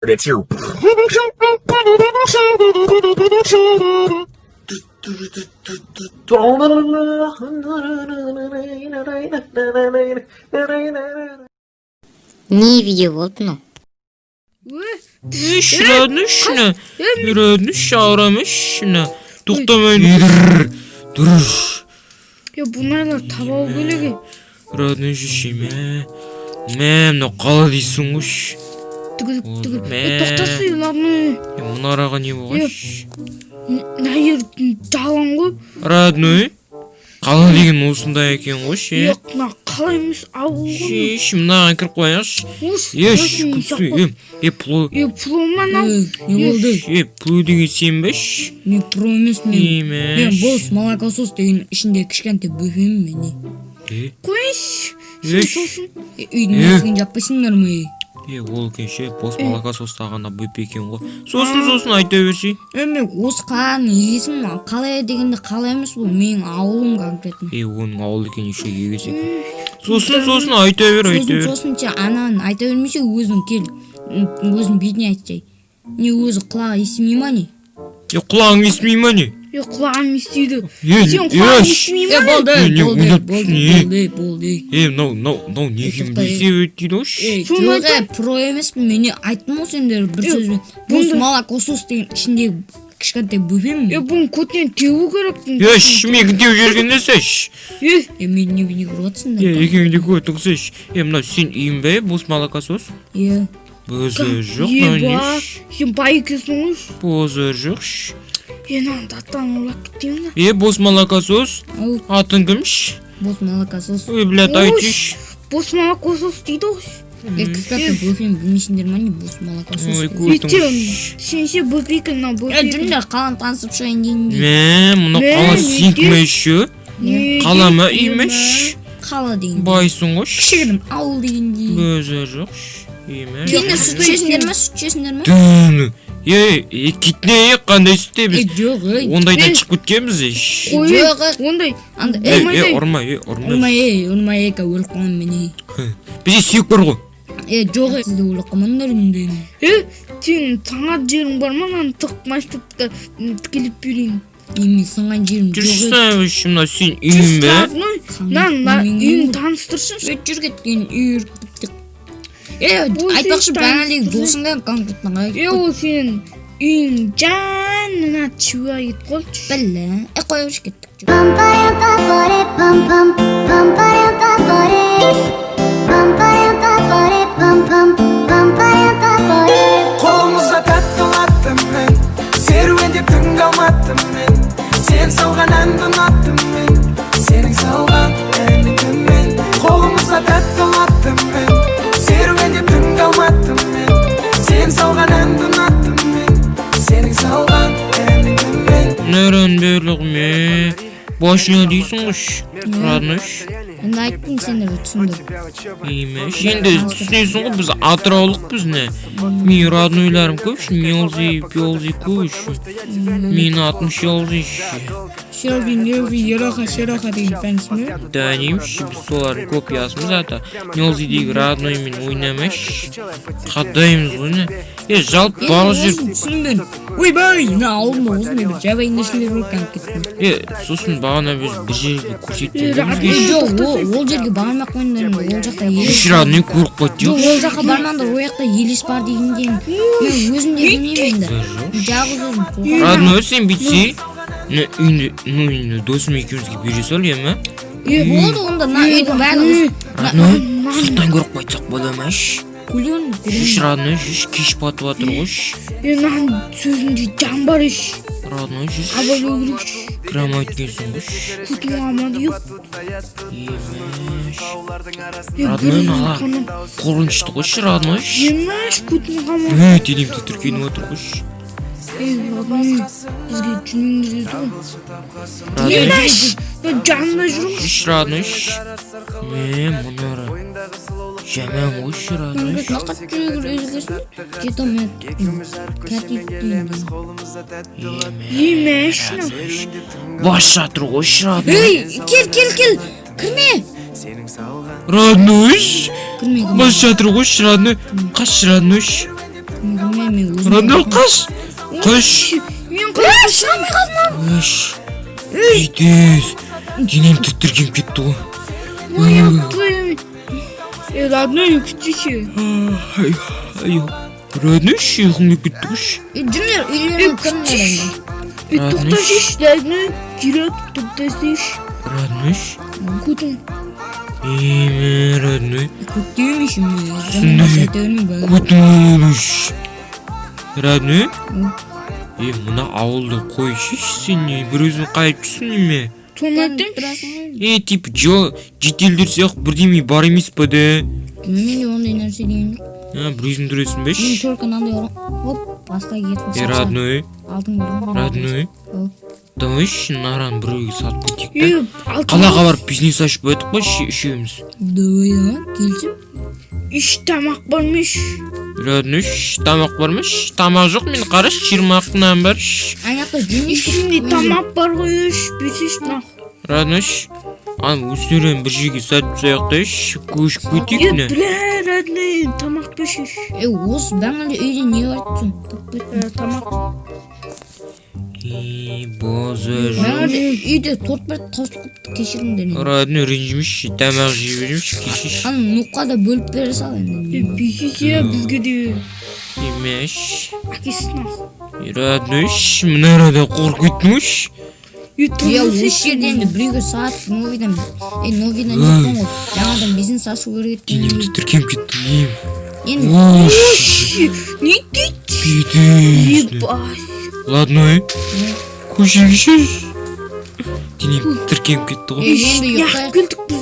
It's your. Не видео болды мынау? Үш, родной, аурамыш, тоқтамай дұрыс. Е, бұнайлар таба алу керек е. Родной, жүші, мә. Мә, мынау қала дейсің ғой. Түгіл, түгіл. Мә. Е, тоқташы, родной. Мына араға не болған? Мына жер жалаң ғой. Родной, қала деген осындай екен ғой, ше. Е, мына қала емес, ауыл ғой. Ш, мынаған кіріп қояйықшы. Ош, Еш, осының күпсі, жаққа. е, пло, Е, пло ма мынау? Не болды? е, пло деген сен бе? Ш? Мен про емес, мен мен Емеш. Босс молокосос деген ішінде кішкентай бөпемін мен, не. Е, Қойшы. Сен Еш. сосын. Е, үйдің Е. есігін жаппайсыңдар ма, ей? Е, ол екен ше, босс молокосос ана бөпе екен ғой. Сосын, сосын айта берсей. Е, мен осы қаланың иесімін. Қала дегенде қала емес, бұл менің ауылым конкретно. Е, оның ауыл екен, еще егес екен. Сосын, сосын айта бер, айта Сосын, бер. сосын сен ананы айта бермесе, өзің кел, өзің бетіне айтсай. Не, өзі құлағы естімей ма, не? Е, құлағың естімей ма, не? Е, құлағым естиді. Е, Сен құлағың еш. естімей Е, ма? болды, Е, не, болды, ойнап болды, тұрсың, е? болды, болды. Е, мынау, мынау, мынау не екенін Тоқта, е. білсе өйтеді ғой. Ей, Соны жоқ, айтам. е, про емеспін мен, не, айттым ғой сендер бір Е, сөзбен. Босс бұндай- молокосос деген ішіндегі кішкентай бөпемін Е, мен. бұның көтінен теу керек. Еш, мені теуіп жіберген несі? Ш? Е, Е, мені не не ұрып Е, жатсыңдар? екеуің де көтіңсі. Ш. Е, мынау сен үйің бе, босс молокосос? Е. Базар жоқ, мынау не? еба, Ш? сен бай екенсің ғой. Базар жоқ. Ш. Е, мынаны таттан ұрлап кетейін да. Е, босс молокосос, Ау, атың кім? Ш? Босс молокосос. Ой, блядь, Ой. айтшы. Босс молокосос дейді ғой. Е, кішкентай бөпем, білмейсіңдер ма, не, босс молокосос Ой, деген? көтің. Ертең сен ше, бөпе екен мынау, Е, бөпе екен. жүріңдер, қаланы танысып шығайын дегендей. Мә, мынау Мә, қала не сенікі де? ме еще? Не Қала ма, дейді, үй ме? ма? Ш? Қала дегендей. Байсың ғой. Ш. Кішігірім ауыл дегендей. Базар жоқ. Ш. Еме. Сендер сүт ішесіңдер ма, сүт ішесіңдер ма? Түні. Е, е, китне, е, қандай сүт е, Е, біз жоқ, ей. ондайдан Е. шығып кеткенбіз, е. Ш. Қой, Жоқ, е. ондай Анда, Е, е, е, Болмайды. ұрма, е, ұрма. ұрма, ей, ұрма, ей, өліп қаламын мен, ей. Бізде сүйек бар ғой. Е, жоқ, е, сізді өліп қалмаңдар енді. Е, сенің саңат жерің бар ма? Мынаны тық майстапта тікелеп берейін. Е, мен сынған жерім жоқ, Жүрші, ей. ш, мынау сен үйің бе? Родной, мынаны мына Менің үйін үйім. таныстырсыншы. Е, жүр, кеткен үй үріп кеттік. Е, Ой, айтпақшы, сен бағанағыдай таныстырсың. досың да конкретно қалай Е, ол сенің үйің жанына чуа кетіп қалды. Білі. Е, қоя берші, кеттік. Жүр. Пам парам папаре пам пам пам парам папаре пам парам папаре пам пам пам парам папаре. Қолымызда тәтті латтымын, серуендеп түнгі Алматымын. Сен салған әнді ұнаттым мен, сенің салған әніңді мен. Қолымызда тәтті латтымын, серуендеп түнгі Алматымын. Сен салған әнді ұнаттым мен, сенің салған әніңді мен. Нөрен берлігі ме? Башня дейсің ғой, ш. Родной, ш. Енді айттым, сендер түсіндір. Еме, ш. Енді түсінесің ғой, біз атыраулықпыз, не. Менің роднойларым көп, ш. Мелзи, Пелзи көп, ш. Менің атым Шелзи, ш. Шелби, Нелби, Ероха, Шероха деген танисың ба? Да, немші, біз солардың копиясымыз ата. Мелзидегі родноймен ойнамай, ш. Қадаймыз ғой, не. Е, жалпы барлық жер. Түсінбедім. Ойбай, мына ауылымда осындай бір жабайы нәрселер бар конкретно. Е, сосын бағана біз бір жерге көрсеткен ғой Е, бізге. Е, жоқ, ол жерге бармай ақ қойыңдар, ол жақта елес. Үш родной көріп қойды Жоқ, жоқ. ол жаққа бармаңдар, ол жақта елес бар дегенден. Мен өзім де білмеймін енді. Жалғыз өзім қорқамын. Родной, сен бүйтсей, ну, үйінде, ну, енді досым екеумізге бере сал, е ма? Е, Болды онда, мына үйдің барлығы. Родной, сырттан көріп қайтсақ бола ма, ш? Күлген, күлген. Үш родной, жүш, кеш батып жатыр ғой, ш. Е, мынаның сөзінде жан бар, еш. Родной, жүш. Абайлау керек, ш. Кіре алмайды екенсің ғой, ш. Көтің амады yok. Емеш. Е, Родной, бір мына қана. қорқынышты ғой, ш, родной, ш. Емеш, көтің қамады. Е, денемді түркеніп отыр ғой, ш. Е, родной, бізге жүніңді деді ғой. Родной, Емеш, мына жанында жүр ғой. жүш, родной, ш. Ме, мына жаман ғой, ш, родной, ш. Конкретно қатты жүгіресің. Жете алмай кәтиіп деймін. Емеш, мына. Бас жатыр ғой, ш, родной. Ей, кел, кел, кел. Кірме. Родной, ш. Кірме, кірме. Бас жатыр ғой, ш, родной. Қаш, родной, ш. Білмеймін, мен өзім. Родной, қаш, қаш! Мен қалай қаша алмай қалдым? Қаш! Пиздец, денем тітіркеніп кетті ғой. Ой, твою. Е, родной, күтші. Ай, ай, родной, ұйқым келіп кетті ғой. Е, жүріңдер, үйлеріңе кіріңдер енді. Е, тоқташы, родной, керек, тоқташы. Родной. Көтің. Еме, родной. Көттеймін еще мен. Жаман нәрсе айта бермей, бала. Көтіңш, родной. Е, мына ауылды қойшы, сен не, бір өзің қайып жүрсің неме? Соны айттым. Тұрасың ғой. Е, типа жителдер сияқты бірдеме бар емес па де? Менде ондай нәрсе деген жоқ. А, бір өзің тұрасың ба? Мен только мынандай бар ғой. Оп, басқа киетін. Е, родной. Алтын бар ғой. Родной. О. Давай нараны біреуге сатып кетейік Е, та, алтын. қалаға барып бизнес ашып едік қой үшеуміз. Давай, а, келсем. Үш тамақ бар ма, үш? Родной, тамақ бар ма? Тамақ жоқ, мен қарашы, 20 ақ нан бар. Ана жақта жүнеш. Ішінде тамақ бар ғой, үш, бес, үш, нах. Родной, ана өздерін бір жерге сатып тастайық та, көшіп кетейік. Е, Не? бля, родной, тамақ берші. Е, осы бағана үйде не бар тұрсың? Таппай. Е, тамақ. Е, базар жоқ. Бағана үйде торт бар, таусылып қалыпты, кешіріңдер енді. Родной, ренжімеші, тамақ жей беремінші, кешірші. Ана нұққа да бөліп бере сал Е, енді. бесесе бізге де. Емеш. Әкесі, нах. Родной, мына арада қорқып кеттім ғой. Е, Е, тұрмыс. осы жерде енді біреуге сатып, новыйдан, е, новыйдан деп ғой. Жаңадан бизнес ашу керек еді. Денем тітіркеніп кетті ем. Енді Ош. Не дейді? Пиздец. Ебать. Ладно, көшеге шеш, денем тітіркеніп кетті Е, ғой. енді Яқ ұйықтайық. келдік біз.